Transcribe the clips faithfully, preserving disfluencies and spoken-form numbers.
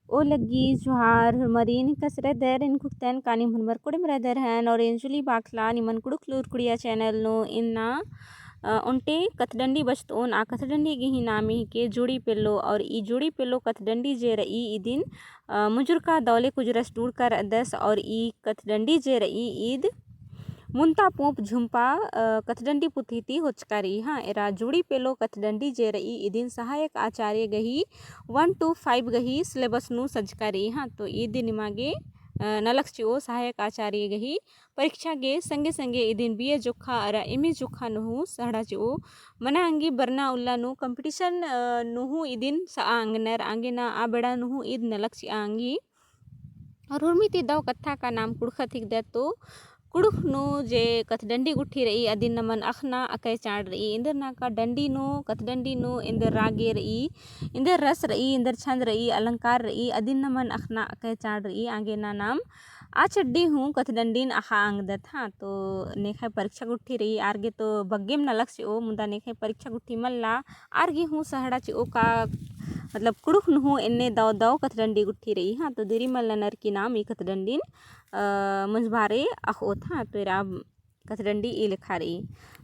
ओ लग्गी जोहार, होरमारिन कस रअदर, एन कुक्तन कानी होरमर कुड़िम रअदर हन, और एन जुली बाखला निमन कुँड़ुख़ लूर कुड़िया channel नू इन्ना, अ, ओन्टे कथडंडी बचतओन। आ कथडंडी गही नामे हिके जोड़ी पेल्लो, और ई जोड़ी पेल्लो कथडंडी जे रई इदिन, अ, मुजुरका दौले कुजुरस टूड़का रअदस, और ई कथडंडी जे रई ईद मुन्ता पोंप झुम्पा, अ, कथडंडी पुथी ती होचका रई। हाँ, एरा जोड़ी पेल्लो कथडंडी जे रई इदिन सहायक आचार्य गही one to five गही syllabus नू सजका रई। हाँ, तो ईद निमा गे, अ, नलख चिओ सहायक आचार्य गही परीक्षा गे संगे संगे इदिन बीए जोखा अरा एमए जोखा नू हूँ सहड़ा चिओ। मना अंगी बरना उल्ला नू competition, अ, नू हूँ इदिन सआ अंगनर आंगे ना आ बेड़ा नू हूँ ईद नलख चिआ अंगी। और हुरमी ती दव कत्था का नाम कुँड़ुख़त हिकदत तो कुँड़ुख़ नू जे कथडंडी गुट्ठी रई अदिन नमन अख़ना अकय चाड़ रई। एन्देर नाका डंडी नू, कथडंडी नू एन्देर रागे रई, एन्देर रस रई, एन्देर छंद रई, अलंकार रई, अदिन नमन अख़ना अकय चाड़ रई। आंगे ना नाम आ चड्डी हूँ कथडंडीन अख़ा अंगदत। हाँ, तो नेखय परीक्षा गुट्ठी रई, आर गे तो बग्गेम नलख चिओ, मुदा नेखय परीक्षा गुट्ठी मल्ला, आर गे हूँ सहड़ा चिओ का, मतलब, कुँड़ुख़ नू हूँ एन्ने दव दव कथडंडी गुट्ठी रई। हाँ, तो देरी मल ननर की नाम ई कथडंडीन, अ, मंजभारे अख़ओत। हाँ, तो एरा कथडंडी ई लेखा रई।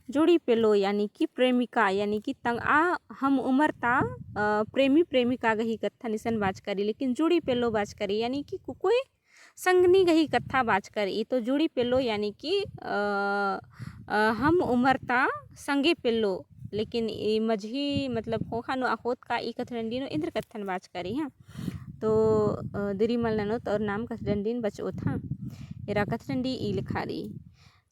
जोड़ी पेल्लो यानी कि प्रेमिका, यानी कि तंगआ हम उमर ता, अ, प्रेमी प्रेमिका गही कत्थन इसन बाचका रई, लेकिन जोड़ी पेल्लो बाचका रई, यानी कि कुकोय संगनी गही कत्था बाचका रई। तो जोड़ी पेल्लो यानी कि, अ, अ, हम उमर ता संगे पेल्लो, लेकिन ई मझी मतलब ख़ोख़ा नू अख़ोत का ई कथडंडी नू एन्देर कत्थन बाचका रई। हाँ, तो, अ, देरी मल ननोत और नाम कथडंडीन बचओत। हाँ, एरा कथडंडी ई लेखा रई।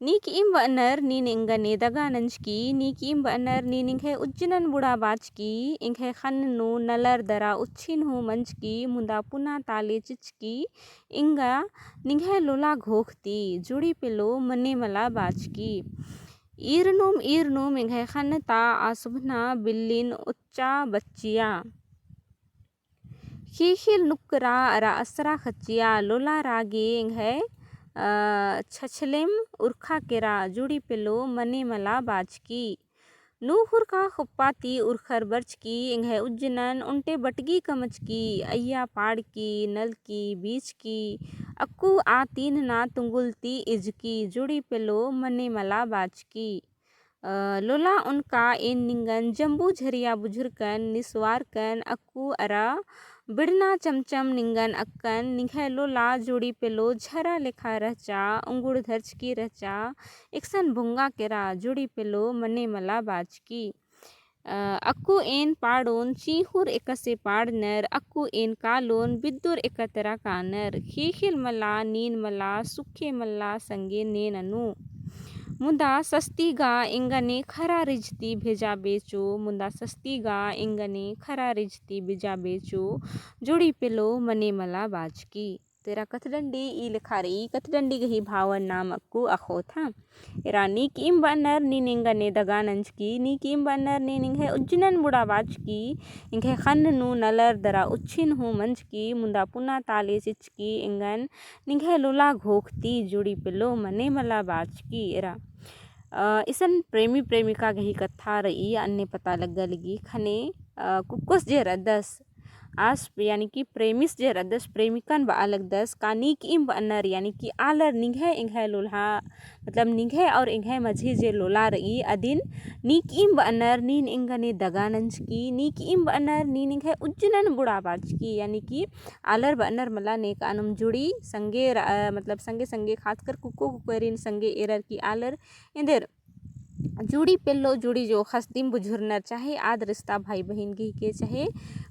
नीक इम बअनर नीन एंगने दगा नंजकी, नीक इम बअनर नीन एंग्है उज्जनन बुड़ा बाचकी, एंग्है ख़न्न नू नलर दरा उच्छिन हूँ मंजकी, मुदा पुना ताले चिचकी, एंगा निंग्है लोला घोखती, जोड़ी पेल्लो मने मला बाचकी। ईरनुम, ईरनुम एंग्है ख़न्न ता आसुभना बिल्लिन उच्चा बच्चिया। ख़ीख़ील नुक्करा अरा असरा ख़च्चिया, लोला रागे एंग्है, अ, छछलेम उरखा केरा, जोड़ी पेल्लो मने मला बाचकी। नू हुरखा ख़ुप्पा ती उरखर बरचकी, एंग्है उज्जनन ओन्टे बटगी कमचकी, अइया पाड़की, नलकी, बीचकी, अक्कु आ तीन ना तुंगुल ती इजकी, जोड़ी पेल्लो मने मला बाचकी। अ, लोला ओनका एन निंगन जम्बू झरिया बुझुरकन, निसवारकन, अक्कु अरा बिड़ना चमचम निंगन अक्कन, निंग्है लोला जोड़ी पेल्लो झरा लेखा रहचा, उंगुड़ धरचकी रहचा, एकसन बोंगा केरा, जोड़ी पेल्लो मने मला बाचकी। अ, अक्कु एन पाड़ोन चींख़ुर एकसे पाड़नर, अक्कु एन कालोन बिद्दुर एकतरा कानर, ख़ीख़ील मला, नीन मला, सुखे मला, संगे ने ननू। मुदा सस्ती गा एंगने खरा रिझती भेजा बेचो, मुदा सस्ती गा एंगने खरा रिझती भेजा बेचो, जोड़ी पेल्लो मने मला बाचकी। तो एरा कथडंडी ई लेखा रई, कथडंडी गही भावन नाम अक्कु अख़ोत। हाँ, एरा नीक इम बअनर नीन एंगने दगा नंजकी, नीक इम बअनर नीन एंग्है उज्जनन बुड़ा बाचकी, एंग्है ख़न्न नू नलर दरा उच्छिन हूँ मंजकी, मुदा पुना ताले चिचकी, एंगन निंग्है लोला घोखती, जोड़ी पेल्लो मने मला बाचकी। एरा, अ, इसन प्रेमी प्रेमिका गही कत्था रई, अन्ने पता लग्गा लगी। ख़ने, अ, कुक्कोस जे रअदस, आस यानी कि प्रेमिस जे रअदस, प्रेमिकन बआ लगदस का नीक इम बअनर, यानी कि आलर निंग्है एंग्है लोल्हा, मतलब निंग्है और एंग्है मझी जे लोला रई, अदिन नीक इम बअनर नीन एंगने दगा नंजकी, नीक इम बअनर नीन एंग्है उज्जनन बुड़ा बाचकी, यानी कि आलर बअनर मला नेकानुम जुड़ी संगे र-, अ, मतलब संगे संगे खासकर कुक्को कुक्कोरिन संगे एरर की आलर एन्देर जुड़ी पेल्लो, जुड़ी जोख़स दिम बुझुरनर, चाहे आद रिश्ता भाई बहिन गही के, चाहे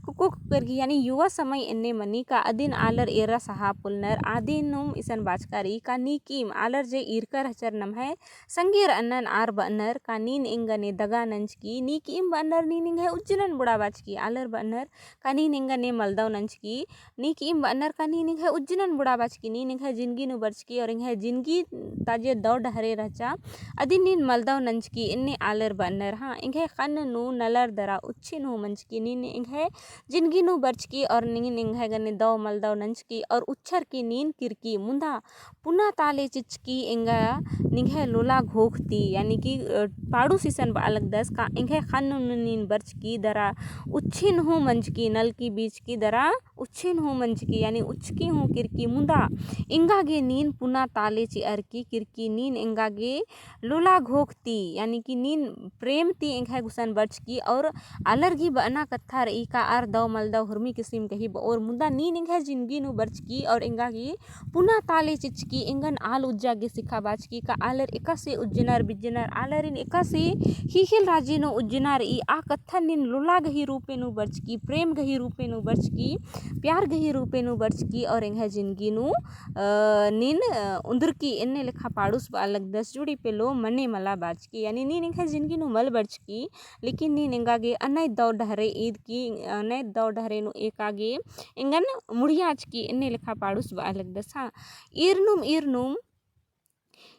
कुक्को कुक्कोर गही, यानी युवा समय एन्ने मनी का अदिन आलर एरा सहा पुलनर, आदिनुम इसन बाचका रई का नीक इम आलर जे ईरकर हचर नम्है संगे रअनन आर बअनर का नीन एंगने दगा नंजकी, नीक इम बअनर नीन एंग्है उज्जनन बुड़ा बाचकी, आलर बअनर का नीन एंगने मलदव नंजकी, नीक इम बअनर का नीन एंग्है उज्जनन बुड़ा बाचकी, नीन एंग्है जिनगी नू बरचकी और एंग्है जिनगी ता जे दव डहरे रहचा, अदिन नीन मलदव नंजकी। मंजकी एन्ने आलर बअनर। हाँ, एंग्है ख़न्न नू नलर दरा उच्छिन हूँ मंजकी। नीन एंग्है जिनगी नू बरचकी और नीन एंग्है गने दव मलदव नंजकी और उच्छरकी नीन किरकी। मुन्दा पुना ताले चिच्चकी एंगा निंग्है लोला घोख ती, यानी कि, अ, पाड़ुस इसन बआ लगदस का एंग्है ख़न्न नू नीन बरचकी दरा उच्छिन हूँ मंजकी, नलकी बीचकी दरा उच्छिन हूँ मंजकी, यानी उच्छकी हूँ किरकी। मुन्दा एंगा गे नीन पुना ताले चिअरकी किरकी। नीन एंगा गे लोला घोख ती, यानी कि नीन प्रेम ती एंग्है गुसन बरचकी और आलर गही बअना कत्था रई का आर दव मलदव हुरमी किसिम गही बओर। मुन्दा नीन एंग्है जिनगी नू बरचकी और एंगा गे पुना ताले चिच्चकी। एंगन आल उज्जा गे सिखाबाचकी का आलर एकासे उज्जनर बिज्जनर, आलरिन एकासे ख़ीख़िल राजी नू उज्जना रई। आ कत्थन नीन लोला गही रूपे नू बरचकी, प्रेम गही रूपे नू बरचकी, प्यार गही रूपे नू बरचकी और एंग्है जिनगी नू, अ, नीन, अ, उन्दुरकी। एन्ने लेखा पाड़ुस बआ लगदस। जुड़ी पेलो मने मला बाचकी, यानी नीन एंग्है जिनगी नू मल बरचकी, लेकिन नीन एंगा गे अनय दव डहरे ईद की, अनय दव डहरे नू एका गे एंगन मुड़ियाचकी। एन्ने लेखा पाड़ुस बआ लगदस। हाँ, ईरनुम ईरनुम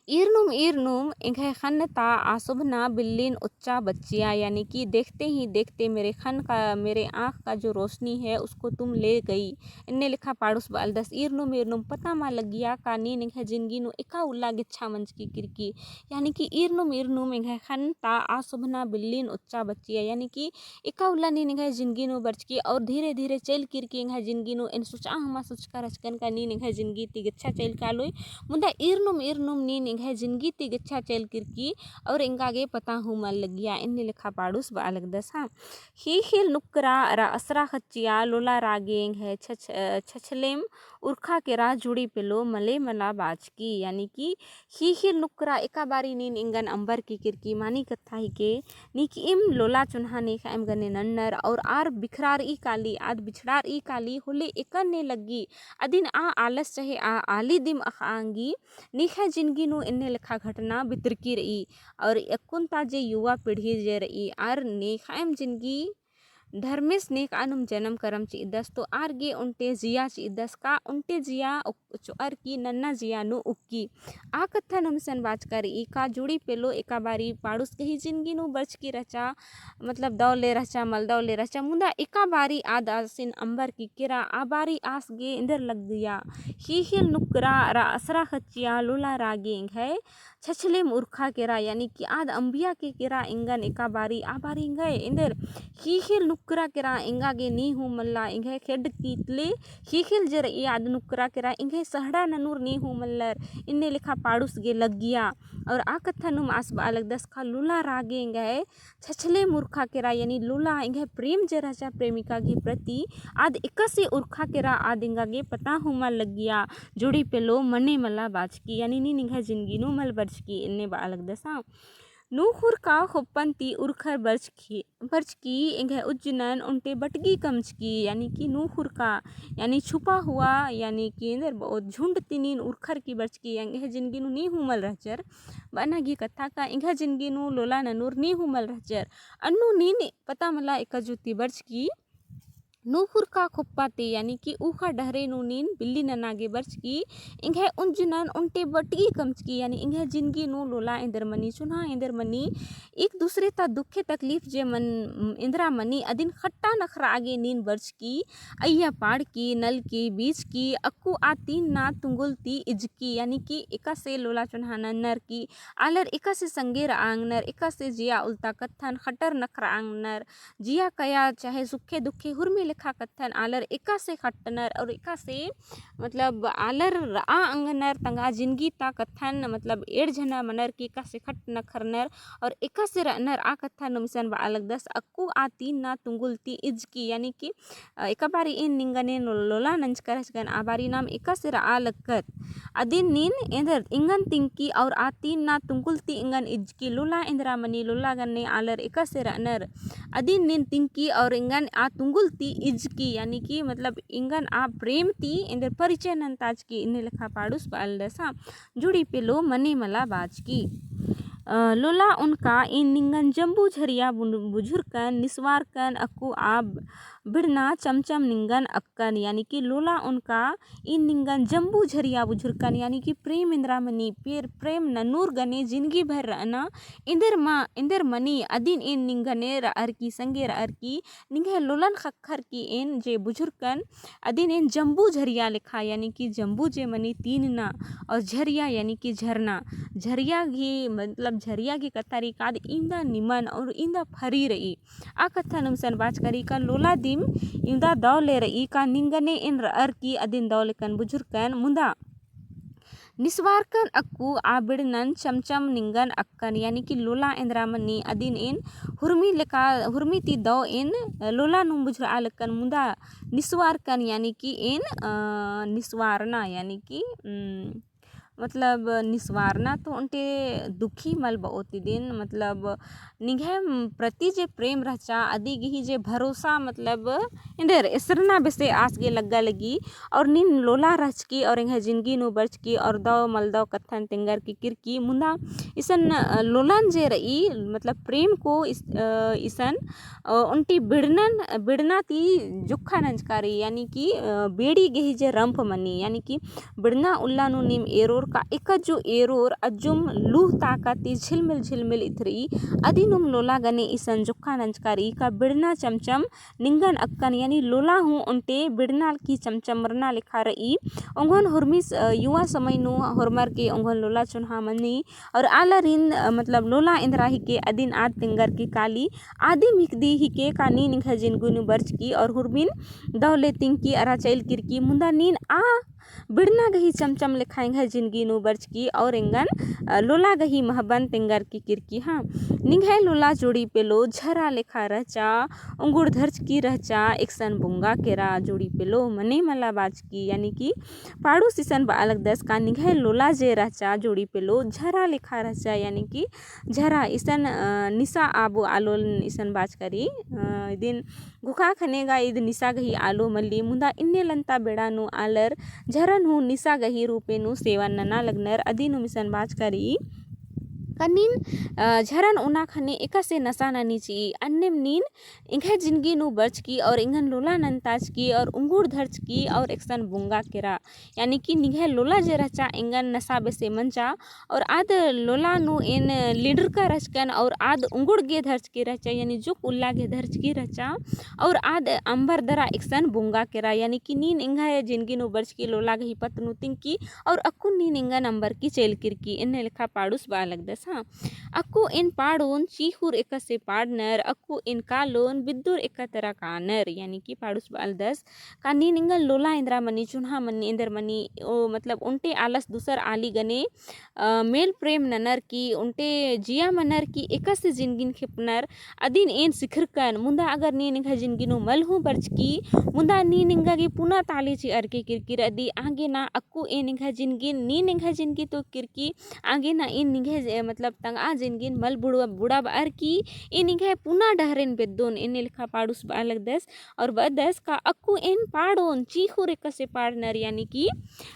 ईरनुम ईरनुम एंग्है ख़न्न ता आसोभना बिल्लिन उच्चा बच्चिया, यानी कि देखते ही देखते मेरे ख़न्न का, मेरे आँख का जो रोशनी है, उसको तुम ले गई। एन्ने लेखा पाड़ुस बआ लगदस। ईरनुम ईरनुम पता मा लग्गिया का नीन एंग्है जिनगी नू एका उल्ला गेच्छा मंजकी किरकी, यानी कि ईरनुम ईरनुम एंग्है ख़न्न ता आसोभना बिल्लिन उच्चा बच्चिया, यानी कि एका उल्ला नीन एंग्है जिनगी नू बरचकी और धीरे धीरे चइल किरकी एंग्है जिनगी नू। एन सोचआ हूँ मा सोचका रहचकन का नीन एंग्है जिनगी ती गेच्छा चइल कालोय। मुन्दा ईरनुम ईरनुम नीन एंग्है जिनगी ती गेच्छा चइल किरकी और एंगा गे पता हूँ मल लग्गिया। एन्ने लेखा पाड़ुस बआ लगदस। हाँ, ख़ीख़िल नुक्करा अरा असरा ख़च्चिया लोला रागे एंग्है छछ-, अ, छछलेम उरखा केरा। जुड़ी पेलो मले मला बाचकी, यानी कि ख़ीख़िल नुक्करा एका बारी नीन एंगन अम्बर की किरकी। मानी कत्था हिके, नीकिम लोला चुन्हा नेख़ाएम गने नन्नर और आर बिखरारई काली, आद बिछड़ारई काली होले एकन्ने लग्गी। अदिन आ आलस चहे आ आली दिम अख़आ ओंगी। नेख़ाय जिनगी नू एन्ने लेखा घटना बितरकी रई और अक्कुन ता जे युवा पीढ़ी जे रई आर नेख़ाएम जिनगी धर्मेस नेख़आनुम जनम करम चिदस तो आर गे ओन्टे जिया चिदस का ओन्टे जिया उक-, चोअर की नन्ना जिया नू उक्की। आ कत्था नुम इसन बाचका रई का जुड़ी पेलो एका बारी पाड़ुस गही जिनगी नू बरचकी रहचा, मतलब दव ले रहचा, मल दव ले रहचा, मुन्दा एका बारी आद आसिन अम्बर की केरा, आ बारी आस गे एन्देर लग्गिया। ख़ीख़िल नुक्करा अरा असरा ख़च्चिया लोला रागे एंग्है छछलेम उरखा केरा, यानी कि आद अम्बिया की केरा एंगन एका बारी, आ बारी एंग्है एन्देर ख़ीख़िल नुक्करा केरा एंगा गे नी हूँ मल्ला, एंग्है खेड्ड की तले ख़ीख़िल जे रई आद नुक्करा केरा एंग्है सहड़ा ननुर नी हूँ मल्लर। एन्ने लेखा पाड़ुस गे लग्गिया। और आ कत्था नुम आस बआ लगदस का लोला रागे एंग्है छछलेम उरखा केरा, यानी लोला एंग्है प्रेम जे रहचा प्रेमिका गही प्रति, आद एकासे उरखा केरा आद एंगा गे पता हूँ मल लग्गिया। जुड़ी पेलो मने मला बाचकी, यानी नीन एंग्है जिनगी नू मल बरचकी, एन्ने बआ लगदस। हाँ, नूख़ुरका ख़ोप्पन ती उरखर बरचकी, बरचकी एंग्है उज्जनन ओन्टे बटगी कमचकी, यानी कि नूख़ुरका, यानी छुपा हुआ, यानी कि एन्देर बओ झुंड ती नीन उरखर की बरचकी, एंग्है जिनगी नू नी हूँ मल रहचर। बअना गही कत्था का एंग्है जिनगी नू लोला ननुर नी हूँ मल रहचर। अन्नु नीन पता मला एका जुती बरचकी नूख़ुरका ख़ोप्पा ती, यानी कि ऊख़ा डहरे नू नीन बिल्ली नना गे बरचकी, एंग्है उज्जनन ओन्टे बटगी कमचकी, यानी एंग्है जिनगी नू लोला एन्देर मनी, चुन्हा एन्देर मनी, एक दूसरे ता दुखे तकलीफ जे मन, एन्दरा मनी, अदिन ख़ट्टा नखरआ गे नीन बरचकी, अइया पाड़की, नलकी, बीचकी, अक्कु आ तीन ना तुंगुल ती इजकी, यानी कि एकासे लोला चुन्हा नन्नर की, आलर एकासे संगे रआ ओंगनर, एकासे जिया उल्ता कत्थन ख़ट्टर नखरआ ओंगनर, जिया कया चाहे सुखे दुखे हुरमी लेखा कत्थन आलर एकासे ख़ट्टनर और एकासे मतलब आलर रआ ओंगनर तंगआ जिनगी ता कत्थन मतलब एंड़ झना मनर की एकासे ख़ट्ट नखरनर और एकासे रअनर आ कत्था नुम इसन बआ लगदस अक्कु आ तीन ना तुंगुल ती इजकी यानी कि अ, एका बारी एन निंगन एन लोला नंजकर हचकन, आ बारी नाम एकासे रआ लगकत। अदिन नीन एन्देर एंगन तिंकी और आ तीन ना तुंगुल ती एंगन इजकी लोला एन्दरा मनी लोला गने आलर एकासे रअनर। अदिन नीन तिंकी और एंगन आ तुंगुल ती इजकी, यानी कि मतलब एंगन आ प्रेम ती एन्देर परिचय नन्ताजकी, इन्ने लेखा पाड़ुस बआ लगदस। जुड़ी पेलो मने मला बाचकी। अ, लोला ओनका ईन निंगन जम्बू झरिया बुन-, बुझुरकन, निस्वारकन अक्कु आ ब-, बिड़ना चमचम निंगन अक्कन, यानी कि लोला ओनका ईन निंगन जम्बू झरिया बुझुरकन, यानी कि प्रेम एन्दरा मनी, पेर प्रेम ननूर गने जिनगी भर रअना, एन्देर मा-, एन्देर मनी, अदिन ईन निंगने रअर की, संगे रअर की, निंग्है लोलन ख़क्खर की ईन जे बुझुरकन, अदिन ईन जम्बू झरिया लेखा, यानी कि जम्बू जे मनी तीन ना, और झरिया यानी कि झरना। झरिया गही मतलब झरिया गही कत्था रई का आद इवंदा निमन और इवंदा फरी रई। आ कत्था नू इसन बाचका रई का लोला दिम इवंदा दव ले रई का निंगने ईन रअर की अदिन दव लेकन बुझुरकन मुन्दा निस्वारकन अक्कु आ बिड़नन चमचम निंगन अक्कन, यानी कि लोला एन्दरा मनी अदिन ईन हुरमी लेका, हुरमी ती दव ईन लोला नुम बुझुरआ लक्कन मुन्दा निस्वारकन, यानी कि ईन, अ, निस्वारना, यानी कि, उम, मतलब निस्वारना तो ओन्टे दुखी मल बओ ती दिन, मतलब निंग्है प्रति जे प्रेम रहचा, अदी गही जे भरोसा, मतलब एन्देर एसरना बेसे आस गे लग्गा लगी। और नीन लोला रहचकी और एंग्है जिनगी नू बरचकी और दव मल दव कत्थन तेंगर की किरकी मुन्दा इसन, अ, लोलन जे रई, मतलब प्रेम को इस-, अ, इसन, अ, ओन्टी बिड़नन, बिड़ना ती जोक्खा नंजका रई, यानी कि, अ, बेड़ी गही जे रंप मनी, यानी कि बिड़ना उल्ला नू नीम एरोर का एकजु एरोर अज्जुम लूह ताका ती झिलमिल झिलमिल इथरई। अदिनुम लोला गने इसन जोक्खा नंजका रई का बिड़ना चमचम निंगन अक्कन, यानी लोला हूँ ओन्टे बिड़ना की चमचमरना लेखा रई। ओंघोन हुरमी स-, अ, युवा समय नू होरमर के ओंघोन लोला चोन्हा मनी और आलारिन, अ, मतलब लोला एन्दरा हिके अदिन आद तेंगर की काली आदिम हिकदी हिके का नीन एंग्है जिनगी नू बरचकी और हुरमिन दव ले तिंगकी अरा चइल किरकी मुन्दा नीन आ बिड़ना गही चमचम लेखा एंग्है जिनगी नू बरचकी और एंगन, अ, लोला गही महबन तेंगर की किरकी। हाँ, निंग्है लोला जोड़ी पेलो झरा लेखा रहचा, उंगुड़ धरचकी रहचा, एकसन बोंगा केरा जोड़ी पेलो मने मला बाचकी, यानी कि पाड़ुस इसन बआ लगदस का निंग्है लोला जे रहचा जोड़ी पेलो झरा लेखा रहचा, यानी कि झरा इसन, अ, निसा आबो आलोन इसन बाचका रई, अ, इदिन घुखा खने गा ईद निसा गही आलो मल्ली, मुन्दा इन्ने लन्ता बेड़ा नू आलर झरन हूँ निसा गही रूपे नू सेवन नना लगनर। अदिनुम इसन बाचका रई का नीन, अ, झरन ओना खने एकासे नसा ननी चिई, अन्नेम नीन एंग्है जिनगी नू बरचकी और एंगन लोला नन्ताचकी और उंगुड़ धरचकी और एकसन बोंगा केरा, यानी कि निंग्है लोला जे रहचा एंगन नसा बेसे मंजा और आद लोला नू एन लिंडरका रहचकन और आद उंगुड़ गे धरचकी रहचा, यानी जुक उल्ला गे धरचकी रहचा और आद अम्बर दरा एकसन बोंगा केरा, यानी कि नीन एंग्है जिनगी नू बरचकी लोला गही पत्त नू तिंगकी और अक्कुन नीन एंगन अम्बर की चइल किरकी, एन्ने लेखा पाड़ुस बआ लगदस। हाँ, अक्कु एन पाड़ोन चींख़ुर एकासे पाड़नर, अक्कु एन कालोन बिद्दुर एका तरा कानर, यानी कि पाड़ुस बआ लगदस का नीन एंगन लोला एन्दरा मनी, चुन्हा मनी, एन्देर मनी, ओ, मतलब ओन्टे आलस दूसर आली गने, अ, मेल प्रेम ननर की, ओन्टे जिया मनर की, एकासे जिनगिन खेपनर, अदिन एन सिखरकन, मुन्दा अगर नीन एंग्है जिनगी नू मल हूँ बरचकी, मुन्दा नीन एंगा गे पुना ताली चिअर की किरकिर अदी, आगे ना अक्कु एन एंग्है जिनगिन, नीन एंग्है जिनगी तो किरकी, आगे ना एन निंग्है जे-, मतलब तंगआ जिनगिन मल बुड़वा-, बुड़ाबअर की, एन एंग्है पुना डहरेन बेद्दोन, एन्ने लेखा पाड़ुस बआ लगदस। और बअदस का अक्कु एन पाड़ोन चींख़ुर एकासे पाड़नर, यानी कि,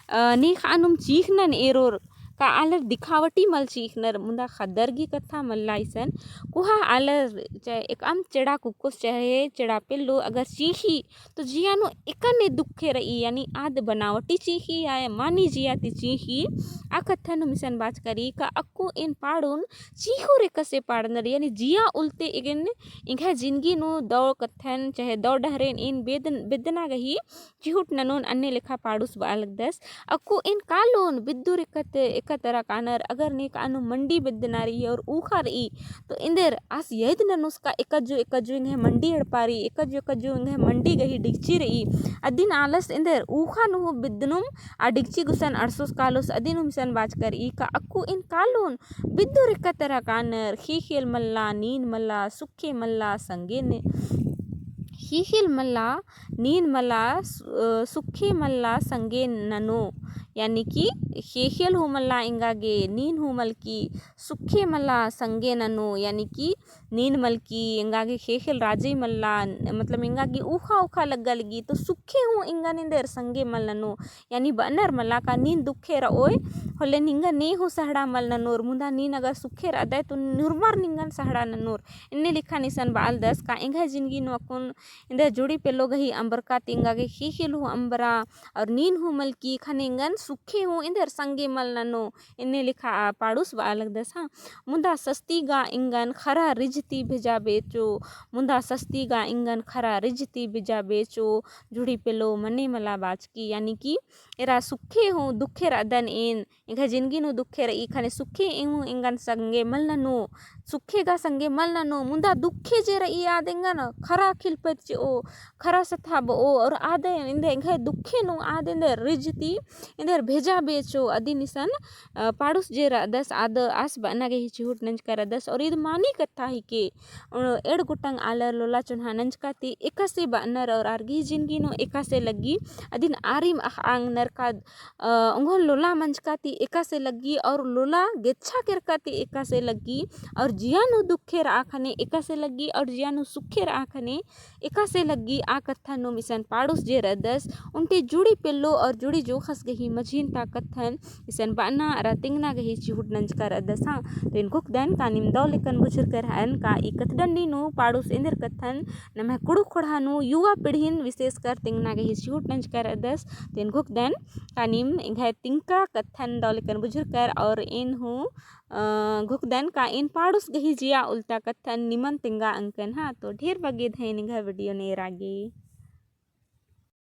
अ, नेख़ आनुम चींख़नन एरोर का आलर दिखावटी मल चींख़नर, मुन्दा ख़द्दर गही कत्था मल्ला इसन। कोहा आलर चाहे एकअम चेड़ा कुक्कोस चाहे चेड़ा पेल्लो अगर चींख़ी तो जिया नू एकन्ने दुखे रई, यानी आद बनावटी चींख़ी या मानी जिया ती चींख़ी। आ कत्था नुम इसन बाचका रई का अक्कु एन पाड़ोन चींख़ुर एकासे पाड़नर, यानी जिया उल्ते एगेन एंग्है जिनगी नू दौ कत्थन चाहे दौ डहरेन एन बेदन-, बेदना गही चिहुट ननोन, अन्ने लेखा पाड़ुस बआ लगदस। अक्कु एन कालोन बिद्दुर एका त-, एका तरा कानर, अगर नेख़ आनुम मंडी बेद्दना रई और ऊख़ा रई, तो एन्देर आस यइद ननुस का एकजु एकजु एंग्है मंडी एड़पा रई, एकजु एकजु एंग्है मंडी गही डिगची रई। अदिन आलस एन्देर ऊख़ा नू हूँ बिद्दनुम आ डिगची गुसन अंड़सोस कालोस। अदिनुम इसन बाचका रई का अक्कु एन कालोन बिद्दुर एका तरा कानर, ख़ेख़ेल मल्ला, नीन मल्ला, सुक्खे मल्ला, संगे ने-, ख़ेख़ेल मल्ला, नीन मला सु-, अ, सुखे मल्ला संगे ननो, यानी कि ख़ेख़ेल हूँ मल्ला एंगा गे, नीन हूँ मलकी, सुखे मल्ला संगे ननो, यानी कि नीन मलकी, एंगा गे ख़ेख़ेल राजी मल्ला, न-, मतलब एंगा गे ऊख़ा ऊख़ा लग्गा लगी, तो सुखे हूँ एंगन एन्देर संगे मल ननो, यानी बअनर मला का नीन दुखे रओय, होले निंगा ने हूँ सहड़ा मल ननोर, मुदा नीन अगर सुखे रअदय तो नुरमर निंगन सहड़ा ननोर। एन्ने लिखा निसन बआलदस का एंग्है जिनगी नू अक्कुन एन्देर जुड़ी पेल्लो गही अम्बरका ती एंगा गे ख़ीख़िल हूँ अम्बरा, और नीन हूँ मलकी ख़ने एंगन सुखे हूँ एन्देर संगे मल ननो। एन्ने लिखा आ पाड़ुस बआ लगदस, हाँ। मुदा सस्ती गा एंगन ख़रा रिझ ती भेजा बेचो, मुदा सस्ती गा एंगन ख़रा रिझ ती भेजा बेचो, जुड़ी पेल्लो मने मला बाचकी, यानी कि एरा सुखे हूँ दुखे रअदन एन, एंग्है जिनगी नू दुखे रई ख़ने सुखे हूँ एंगन संगे मल ननो, सुखे गा संगे मल ननो, मुदा दुखे जे रई आद एंगन ख़रा ख़िल परचेओ, ख़रा सथाबओ, और आद एन्देर एंग्है दुखे नू आद एन्देर रिझ ती एन्देर भेजा बेचो, अदिन इसन, अ, पाड़ुस जे रअदस आद आस बअना गही चिहुट नंजका रअदस, और ईद मानी कत्था हिके, अ, एंड़ गोटंग आलर लोला चोन्हा नंजका ती एकासे बअनर और आर गही जिनगी नू एकासे लग्गी, अदिन आरिम अख़ आंगनर का, अ, ओंगोन लोला मंजका ती एकासे लग्गी और लोला गेच्छा केरका ती एकासे लग्गी और जिया नू दुखे रआ ख़ने एकासे लग्गी और जिया नू सुखे रआ ख़ने एकासे लग्गी। आ कत्थन नू इसन पाड़ुस जे रअदस, ओन्टे जुड़ी पेल्लो और जुड़ी जोख़स गही मझिन ता कत्थन इसन बअना अरा तिंगना गही चिहुट नंजका रअदस, हाँ। तो एन घोखदन का नीम दव लेकन बुझुरकर हअन का ई कत्थडंडी नू पाड़ुस एन्देर कत्थन नम्है कुँड़ुख़ ख़ोंड़हा नू युवा पीढ़िन विशेषकर तिंगना गही चिहुट नंजका रअदस। तो एन घोखदन का नीम एंग्है तिंगका कत्थन दव लेकन बुझुरकर और एन हूँ, अ, घोखदन का एन पाड़ुस गही जिया उल्टा कत्थन निमन तिंगा अंकन, हाँ। तो ढेर बग्गे धैन एंग्है video नू एरा गे।